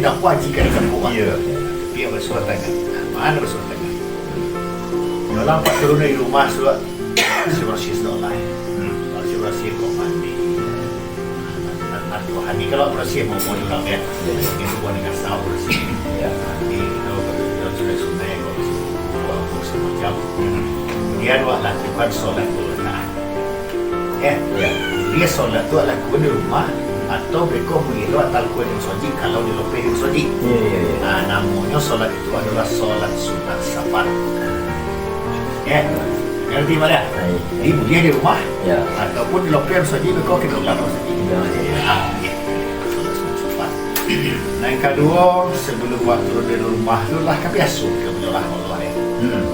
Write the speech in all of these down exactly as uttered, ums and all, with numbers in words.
Ndak kuaji ka dikakuk, ah. Iyo. Tapi basuah tangan. Nah, ma nan basuah tangan? Nyo lah ampek turun dari rumah, sudah barasiah-barasiah sudah lah. Hmm. Barasiah-barasiah kok mandi. Nah, nah, nah, Tuhan ni kalau barasiah mau, mau urang, yo. Iyo. Ini tu bukan dengan sahur barasiah. Iyo. Mandi, kito bar-, bar-, sunai-sunai, kok barasiah, kok semacam. Hmm. Kemudian, awak lakukan solat dua rakaat. Eh, iyo. Jadi solat tu awak lakukan di rumah, atau beko buliah lo awak lakukan di musajik, kalau dilopeh di musajik. Iyo, iyo, iyo. Ah, namonyo solat itu adalah solat sunat safar. Eh, ngarati, Mak, yo? Iyo. Jadi buliah di rumah, iyo, ataupun dilopeh di musajik, beko ka dalam musajik. Iyo, iyo, iyo. Ah, iyo. Solat sunat safar. Nan kaduo, sabalum awak turun dari rumah tu lah ka biaso ka manyorah Allah, yo. Hmm.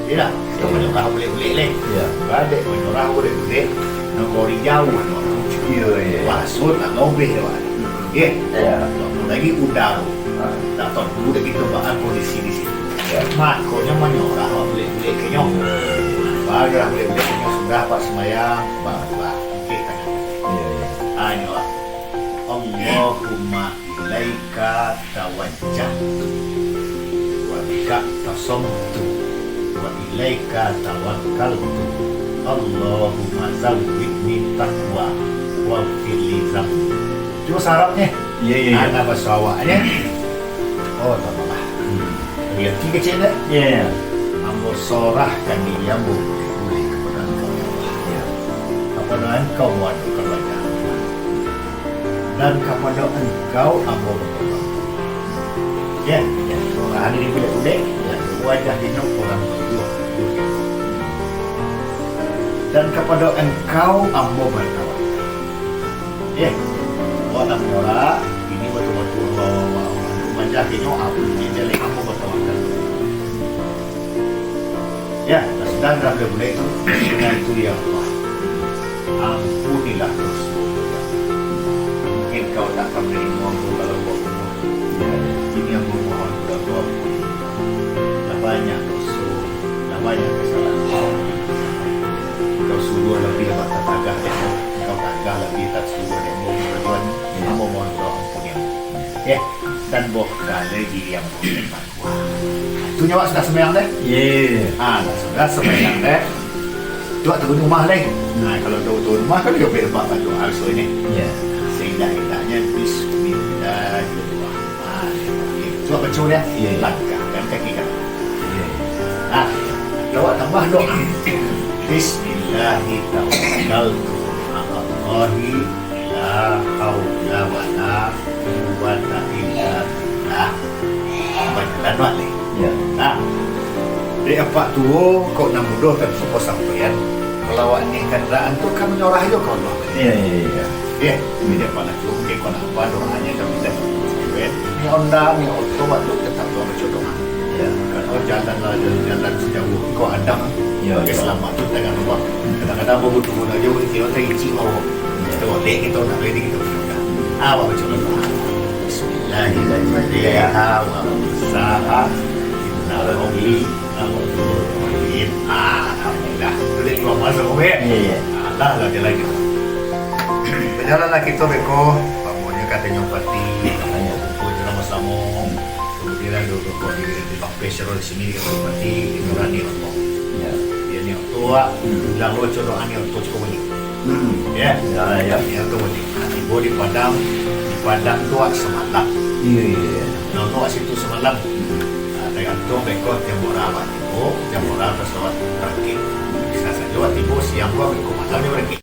Iyo, kito manyorah bulek-bulek lai. Iyo. Badek manyorah bulek-bulek, nagori jauah tu. Iyo, iyo. Wah, sun nak lobeh tu, wah. Ye. Iyo. Apo lagi uda tu. Ha. Tak tahu dulu dah kito baa kondisi di situ. Iyo. Makonyo manyorah bulek-bulek ka nyo. Iyo. Barulah bulek-bulek ka nyo sudah, Pak, sumbayang. Barulah. Oke, tangan. Iyo, iyo. Ah, nyo lah. Allahumma ilaika tawajjahtu, wa bika ikhtasamtu, wa ilaika tawakkaltu. Allahumma zawwidni taqwa, waghfir li dzambi. Cubo sarapnyo. Iyo, iyo, iyo. Ana baso awaknyo. Oh, tolonglah. Hmm. Iyo, tigo cek deh. Iyo, iyo. Ambo sorahkan diri ambo bulek-bulek kapado Angkau, ya Allah. Iyo. Kapado Angkau ambo adokan wajah ambo. Dan kapado Engkau ambo batobat. Yo, yo, urang ado di bulek-bulek, yo, wajah dinyo urang tujuah. Dan kapado Engkau ambo batawakal. Yo, awak lah manyorah, ini batua-batua awak, awak, awak, wajah dinyo, apo, jadi ambo batawakal. Yo, lah sudah, lah bulek-bulek tu, dengan itu, ya Allah, ampunilah doso. Mungkin Kau tak akan menerima ambo kalau ambo babuek. Kini ambo mohon kapado Kau ampun. Lah banyak doso, lah banyak kasalahan. Kau suruah labiah batagah dek ambo, Kau tagah labiah tak suruah dek ambo, ambo mohon Kau ampun, ya. Yo, dan bohkan lai diri ambo. Wah, tu nyo awak sudah sumbayang deh. Ye. Ah, lah sudah sumbayang deh. Tu awak turun rumah deh. Nah, kalau tu turun rumah kan, dio bebak badoa sudah ni. Ye. Seindah-indahnyo, Bismillahirrahmanirrahim. Tu awak baco deh. Ye. Langkahkan kaki kanan. Ye. Nah, awak tambah doa. Bismillahirrahmanirrahim. La haula wala quwwata illa billah. Bajalan baliak. Yo. Nah, dek apak tuo, kok nan mudo tantu basampaian. Kalau awak naiak kandaraan tu kan manyorah jo ka Allah. Yo, yo, yo. Yo, jadi apak lah tu, mungkin kok napa doanyo kan bisa sampaian. Naiak onda, naiak oto, awak tu tetap doa baco doa. Yo. Karano jalan lah, jalan, jalan sajauah kok adang. Yo, yo. Keselamatan tu tangan Allah. Kadang-kadang babutuh guna jo, kiro tarici bawa. Kito boleh, kito nak ready, kito boleh. Awak baco doa. Bismillahirrahmanirrahim. Wa mursaha. Innal hamdi. Ah, alhamdulillah. Tu dia dua masa, Bang, eh? Iyo, iyo. Ah, lah, lah, dia lagi. Bajalanlah kito beko, pamonyo katonyo pati, katonyo kumpul samo-samo. Kemudian, dulu kau di, di lapis, terus di sini, di pati, di nurani, Allah. Yo. Dia ni, tua, hmm, lalu coba ani, tua cukup banyak. Hmm. Yo. Yo, yo. Yo, tu boleh. Nah, tibo di Padang, di Padang tu awak samalam. Iyo, iyo, iyo. Nah, awak situ samalam. Hmm. Nah, tagantuang beko jam bara awak tibo, jam bara pesawat barangkek. Bisa sajo awak tibo siang ko, beko malam nyo barangkek.